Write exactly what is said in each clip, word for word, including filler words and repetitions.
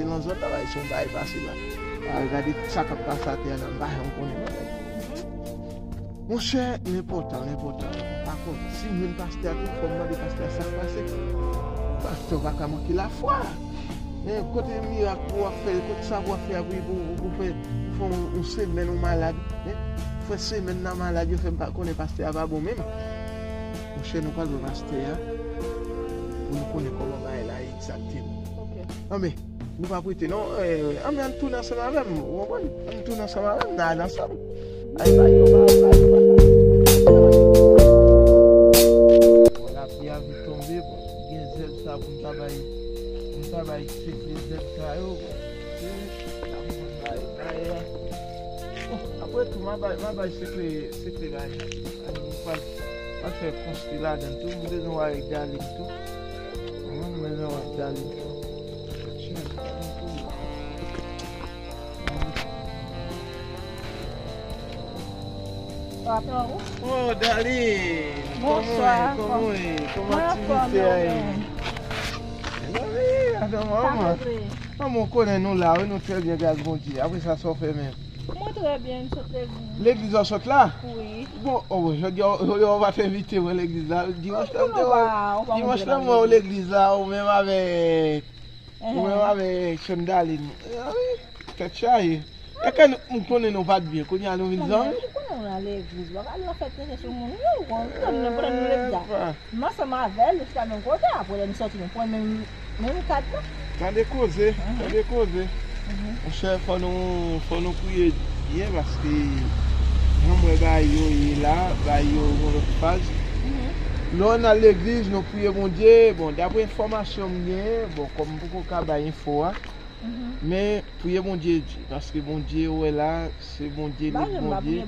pase nan zòn nan, bagay se yon bagay pase la. Ah, gade sa k ap pase atè a la, m pa janm konnen bagay. Monchè, l enpòtan, l enpòtan. Pa kont, si m jwenn pastè a tou, fò m mande pastè a sa k pase. Pastè a pa ka manke lafwa. Men kote mirak pou w ap fè, kote sa pou w ap fè a pou, pou, pou fè, pou fè yon, yon semèn ou malad, hein? Fè semèn nan malad, yo fè m pa konnen pastè a pa bon menm. Monchè, nou pral wè pastè a pou nou konnen kòman bagay la ye egzakteman. Ok. Anben, nou p ap rete non. Eh, anben, ann tounen ansanm avè m, ou konprann? Ann tounen ansanm avè m, n a al ansanm. Ay, bay yo, bay, bay yo, bay yo. Bon, lapli a vin tonbe, bon, gen zèb sa pou m ta bay, pou m ta bay sekrè zèb sa yo, bon. Bon, apre tou, m a bay, m a bay sekrè, sekrè bagay. Ann, nou pral, pral fè konstwi ladan tou. M bezwen wè avèk Darline tou. Mwen, m bezwen wè avèk Darline tou. Oh, Darline! Kòman w ye? Kòman w ye? Kòman aktivite a ye? Mezanmi, adan manman. Manman, w konnen nou la, wi, nou trè byen, gras Bondye. Apre sa, sa w fè menm? Mwen trè byen, m sot legliz. Legliz la w sot la? Wi. Bon, oh, jodi a, jodi a w pa t envite mwen legliz la. Dimanch la, m te wè w. Dimanch la, m wè w legliz la, ou menm avèk, ou menm avèk Chandaline. Ah wi, tèt chaje. E ke nou, m konnen nou pa t byen, kounye a nou vin zanmi? Ou konnen nou nan legliz, w ap al nan fèt tenten sou moun, wi, ou konn, ou konn nou legliz la. M ansanm avè l, nou chita menm kote, apre lè nou sòti, nou pran menm, menm kad la. Tande koze, tande koze. Monchè, fò nou, fò nou priye byen, paske jan m wè bagay yo ye la, bagay yo yon lòt faz. Lè w nan legliz, nou priye Bondye, bon, dapre enfòmasyon m genyen, bon, kòm m poko ka bay enfo a, men priye Bondye di, paske Bondye ou wè la, se Bondye, lòt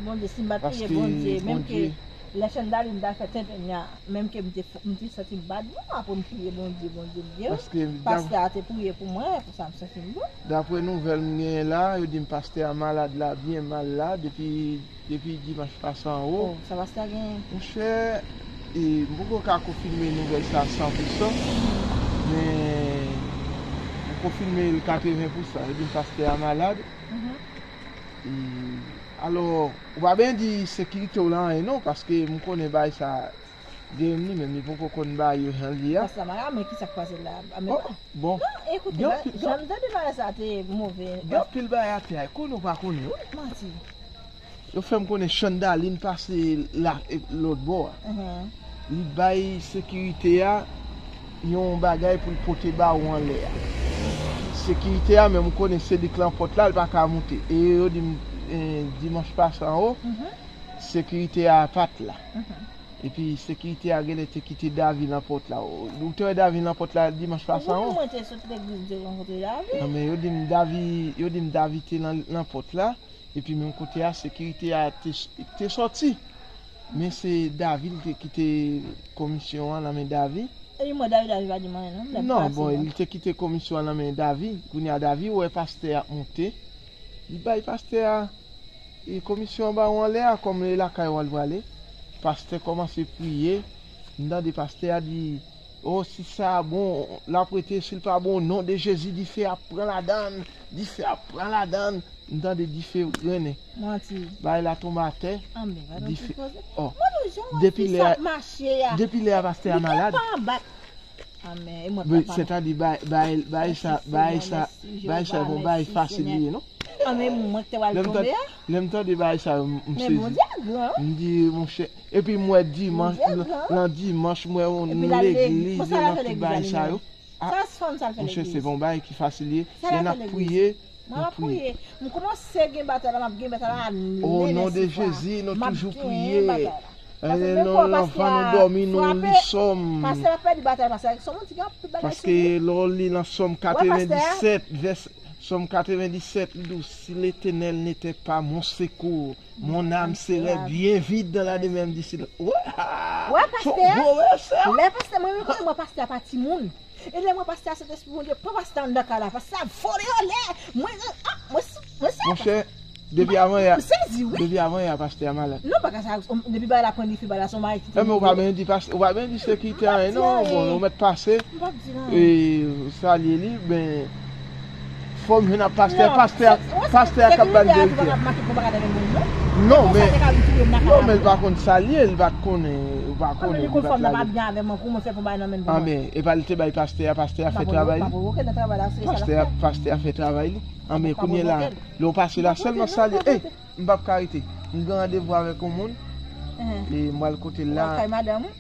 Bondye, paske Bondye. Lè Chandali m t al fè tenten a, menm ke m te, m te santi m pa t bon, apre m priye Bondye, Bondye m geri. Pastè a te priye pou mwen, pou sa m santi m bon. Dapre nouvèl m genyen la, yo di m pastè a malad la, byen mal la, depi, depi dimanch pase anwo. Oh, sa pastè a genyen? Monchè, e, m poko ka konfime nouvèl sa san pou san, men m konfime l katreven pou san. Yo di m pastè a malad. E, alò, ou pa byen di sekirite w la anyen non, paske m konnen bagay sa, Guerine li menm, li poko konn bagay yo jan l ye a. Pastè a malad, men ki sa k pase la? Oh, bon. Non, ekoute, jan m tande bagay sa te move. Gen anpil bagay atè a, konnen ou pa konnen, wi. Manti. Yo fè m konnen Chandali pase la, e, lòt bò a. Li bay sekirite a yon bagay pou l pote ba ou anlè a. Sekirite a menm, ou konnen se li k lan pòt la, li pa ka moute. E yo di m, e, dimanch pase anwo, sekirite a pa t la. Epi sekirite a genlè te kite Davi lan pòt la. Ou, ou te wè Davi lan pòt la dimanch pase anwo? Wi, mwen te sot legliz, m te rankontre Davi. Non, men yo di m Davi, yo di m Davi te lan, lan pòt la. Epi menm kote a, sekirite a te, te sòti. Men se Davi, li te kite komisyon an nan men Davi. Epi mwen, Davi, Davi pa di m anyen non. Non, bon, li te kite komisyon an nan men Davi. Kounye a Davi wè pastè a ap monte. Li bay pastè a, e, komisyon an ba ou anlè a, kòm e lakay ou al prale. Pastè kòmanse priye. M tande pastè a di, "O, si sa bon, l ap rete, si l pa bon, o non de Jezi, dife ap pran ladann, dife ap pran ladann." M tande dife grennen. Manti. Bagay la tonbe atè. Anben, pa nan ti koze. Oh. Mwen di w, jan wè fi sa ap mache a. Depi lè a pastè a malad. Li pa anba. Anben, e mwen pa. Sètadi, bay, bay, bay sa, bay sa, bay sa, bon, bay fasil li ye, non? Anben, mwen ki te pral tonbe a. Lè m tande bagay sa yo, m, m sezi. Men Bondye gran. M di, monchè, epi m wè dimanch, lan dimanch, m wè yon legliz, yo nan tout bagay sa yo. Sa fanm sa al fè legliz? Monchè, se pa yon bagay ki fasil ye. Lè n ap priye, n ap priye. M kòmanse gen batay la, m ap gen batay la. O non de Jezi, nou toujou priye. E non, anvan nou dòmi, nou li sòm. Pastè pa pèdi batay, pastè, sòm, ti gen anpil bagay sou li. Paske lè w li nan Sòm katrevendisèt, vès, Sòm katrevendisèt, li di w, "Si Letènèl n'était pas mon secours, mon âme serait bien vide dans la demeure du Seigneur." Wè, pastè, lè pastè, mwen menm konnen mwen pastè a pa timoun. E lè mwen pastè a, Sentespri Bondye pran pastè a anndan kay la, pastè a vole anlè. Mwen, ah, mwen, mwen sezi. Monchè, depi avan yè, m sezi, wi. Depi avan yè, pastè a malad. Non, bagay sa, depi bagay la pran dife, bagay la se yon bagay ki te rive. Men ou pa byen di pastè, ou pa byen di sekirite a anyen non, bon, ou mèt pase. M p ap di anyen. E, salye li, ben, fò m jwenn ak pastè, pastè, pastè a k ap ba l verite. Non, men, non, men l pa konn salye, l pa t konnen, ou pa konnen, li pa t lage. Anben, e pa li te bay pastè a, pastè a fè travay li. Pastè a, pastè a fè travay li. Anben, kounye la, lè w pase la, sèlman salye. Ey, m p ap ka rete. M gen randevou avèk yon moun. E m pral kote l la. Ou al kay madanm ou?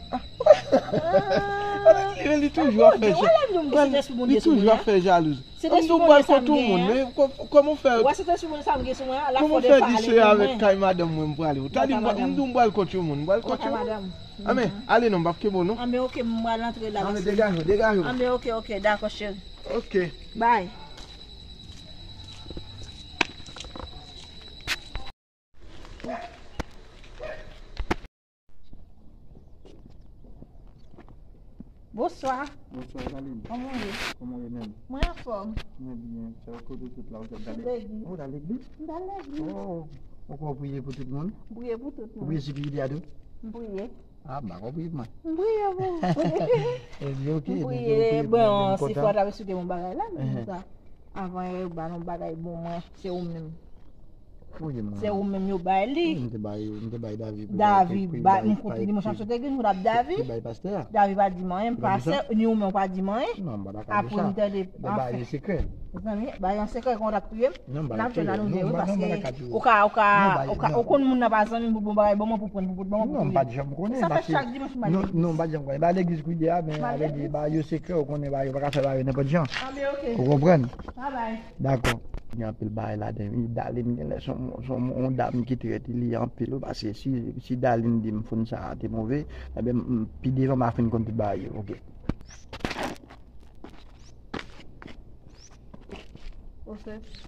Li, li toujou ap fè ja-, li toujou ap fè jalouz. M di w m pral kote yon moun, men kò-, kòman w fè? Ou wè Sentespri Bondye sa m gen sou mwen an, la fò de pale pou mwen. Kòman w fè di se avèk kay madanm mwen m prale? Ou ta di m, m di w m pral kote yon moun, m pral kote yon moun. Anben, ale non, m p ap kenbe w non. Anben, oke, m pral antre la. Anben, degaje w, degaje w. Anben, oke, oke, dakò, cheri. Oke. Bye. Bonswa. Bonswa, Evaline. Kòman w ye? Kòman w ye menm? Mwen anfòm. Mwen byen. Sa yo kote tout la, ou t ap gade? Legliz. Ou t al legliz? M t al legliz. Oh, ou kwè w priye pou tout moun? M priye pou tout moun. Ou priye sekirite a tou? M priye. Ah, m pa kwè w priye pou mwen. M priye pou ou. Ebyen, oke, m priye, bon, si fwa t ap esplike m yon bagay la, men sa. Avan yo ba nou bagay bon, mwen, se ou menm. Wi, mwen. Se ou menm yo bay li. M te bay, m te bay Davi pou Davi bay, pou bay, pou bay, pou bay pastè a. Davi pa di m anyen, m pase, ni ou menm ou pa di m anyen. Non, m pa dakò de sa. Apre m tande, anfen. Bay sekrè. Mezanmi, bay an sekrè konn t ap touye m. Non, m pa ka touye w. N ap jwenn nan nou de wi, paske ou ka, ou ka, ou ka, ou konn moun nan pa zanmi m pou bon bagay, ban mwen pou pran, pou bon bagay pou touye m. Non, m pa t janm konnen. Sa fè chak dimanch m al legliz. Non, non, m pa t janm konnen. Ba legliz kou de a, men avèk ba yo sekrè, ou konnen ba yo pa ka fè ba yo nenpòt jan. Ou konprann? Dakò. Gen anpil bagay ladan wi. Darline genlè se yon, se yon, yon dam ki trè li anpil wi, paske si, si Darline di m foun sa a te move, ebyen, m, pi devan m a fin konn tout bagay yo, oke.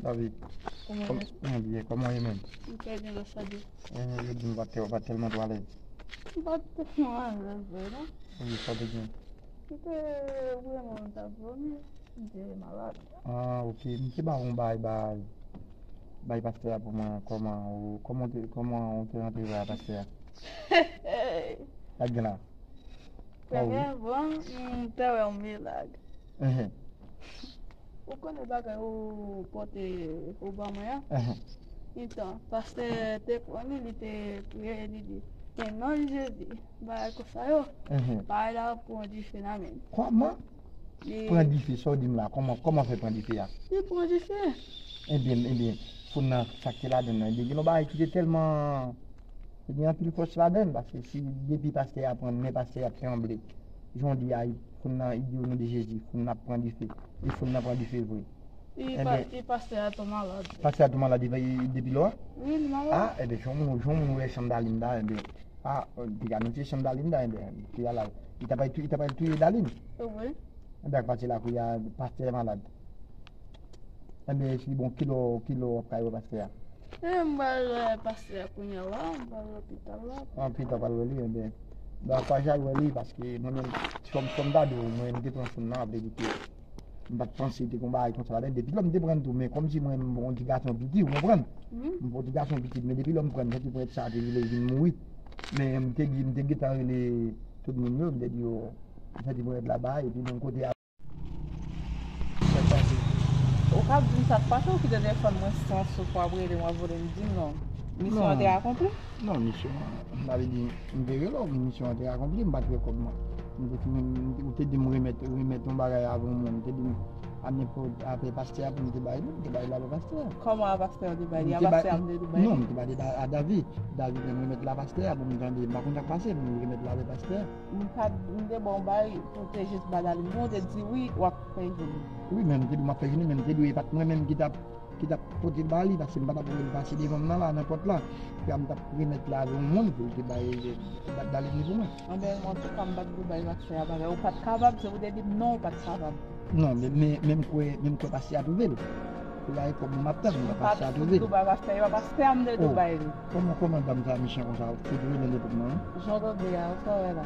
David, kòman w ye? Mwen byen, kòman w ye menm? Mwen trè byen, grâce à Dieu. Eh, yo di m pa tè-, pa tèlman twò alèz. M pa tèlman alèz vre non. Wi, sa w te gen? M te vrèman, m t ap vòmi. M te malad. Ah, oke. M te ba w yon bagay, bay, bay pastè a pou mwen. Kòman ou, kòman w te, kòman w te rantre bay pastè a? Sa k gen la? Premye bon, m te wè yon milag. Ou konnen bagay ou pote ou ban mwen an? Entan, pastè te pran li, li te priye, li di, nan non Jezi, bagay konsa yo, bagay la ap pran dife nan men. Kòman? Pran dife, sa w di m la, kòman, kòman fè pran dife a? Li pran dife. Ebyen, ebyen, foun nan, sa k te ladan l nan, ebyen, gen yon bagay ki te tèlman, te gen anpil fòs ladan l, paske si depi pastè a pran, men pastè a ap tranble. Jan w di a, foun nan, li di o non de Jezi, foun nan ap pran dife. E foun nan pran dife vre. E pa-, e pastè a tou malad. Pastè a tou malad depi, depi lò? Wi, li malad. Ah, ebyen, jan moun, jan moun wè chanm Darline la, ebyen, ah, piga nou se chanm Darline la, ebyen, piga la, li ta pral tou-, li ta pral touye Darline. Wi. Ebyen, ak pati la, kounye a, pastè malad. Ebyen, si bon, kilè, kilè w ap ka wè pastè a? E, m pral wè pastè a kounye a la, m pral lopital la. Ah, pita w pral wè li, ebyen. Bon, ankouraje al wè li, paske mwen menm, fò m, fò m ta di w, mwen, m te pran foun nan, vle di ke m pa t panse te gen yon bagay konsa ladan. Depi lò m te pran tou, men kòmsi mwen, m bon ti gason piti, ou konprann? M bon ti gason piti, men depi lò m pran, m santi ponyèt sa a te vle vin mouri. Men m te di, m te gentan rele tout moun yo, m te di yo, m santi ponyèt la bay, epi menm kote a. Ou ka ap di m sa k pase, ou kite telefòn mwen san souf, w ap rele m, w ap vole m, di m non. Misyon an te akonpli? Non, misyon an, sa vle di, m te rele w, misyon an te akonpli, m pa t wè kòb mwen. M te fin, ou te di m remèt, remèt yon bagay avè yon moun, ou te di m a nenpòt, apre pastè a pou m te bay li, m te bay li avè pastè a. Kòman a pastè a ou te bay li? A pastè a m te bay li? Non, m te bay li a, a David. David menm remèt la pastè a pou m tande, m pa konn sa k pase, m remèt la avè pastè a. M pa, m te ba w bay pou te jis ba Darline. Bon, ou te di wi, w ap fè jeni. Wi, men m te di w m ap fè jeni, men m te di w e pa t mwen menm ki t ap, ki t ap pote l ba li, paske m pa t ap wè l pase devan m nan la, nan pòt la. Epi a m t ap remèt la avè yon moun pou l te bay, bay Darline li pou mwen. Anben, antouka, m pa t vle bay pastè a bagay. Ou pa t kapab, se ou te di m non, ou pa t kapab. Non, men, men, men m kwè, men m kwè pastè a twouve l. Pou la e kòb mwen m ap tann, m pa pase a twouve. Ou pa pastè, e pa pastè a m te dwe bay li. Kòman, kòman dam sa mechan konsa, ou fout rele nenpòt moun? Jan w tande a, ou sa wè la.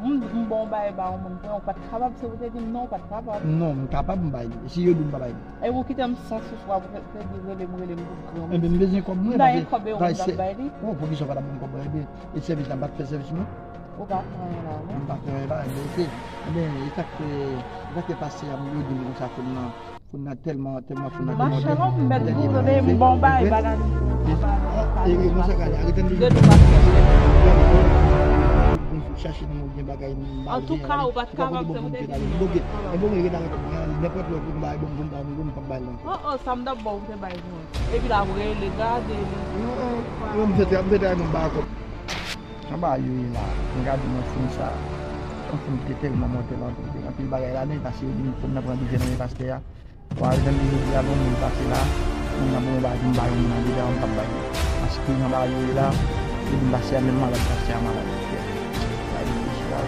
M, m ba w bay ba yon moun, pran, ou pa t kapab, se ou te di m non, ou pa t kapab. Non, m kapab, m bay li. E si yo di m pa bay li? E ou kite m san souf la, pou te di rele m, rele m pou granmesi. Enben, m bezwen kòb mwen, m ta gen kòb e ou m t ap bay li. Oh, poukisa w pa t ap ban m kòb mwen? Enben, e sèvis la, m pa t fè sèvis mwen? Ou pa fè anyen la, non? M pa fè anyen la, enben, oke. Enben, e sa k fè, e sa k fè pastè a m yo di m konsa, foun nan. Foun nan tèlman, tèlman foun nan te monte. Machalon, m mèt goumen, m bon bay, bagay. E, e, konsa gade, arete m. Chache nan mwen gen bagay mal. Antouka, ou pa t kapab fè m te di non. Enben, mwen rete avèk mwen, nenpòt lè pou m bay, bon, pou m bay, bon, m p ap bay non. Oh, oh, sa m t ap ba w, ou te bay mwen. Epi l ap rele, gade li. Non, non, m fè, m fè travay mwen, m pa kòb. Anba yo ye la, m gade nan fim sa. Yon fim ki te tèlman mòtèl anpil, te gen anpil bagay ladan l, paske yo di m foun nan pran dife nan men pastè a. Bon, al janm di jodi a, bon, moun pase la, moun nan bon bagay pou m ba yon moun andedan, m p ap bay li. Paske anba yo ye la, yo di m pastè a menm malad, pastè a malad. Sa reflechi la,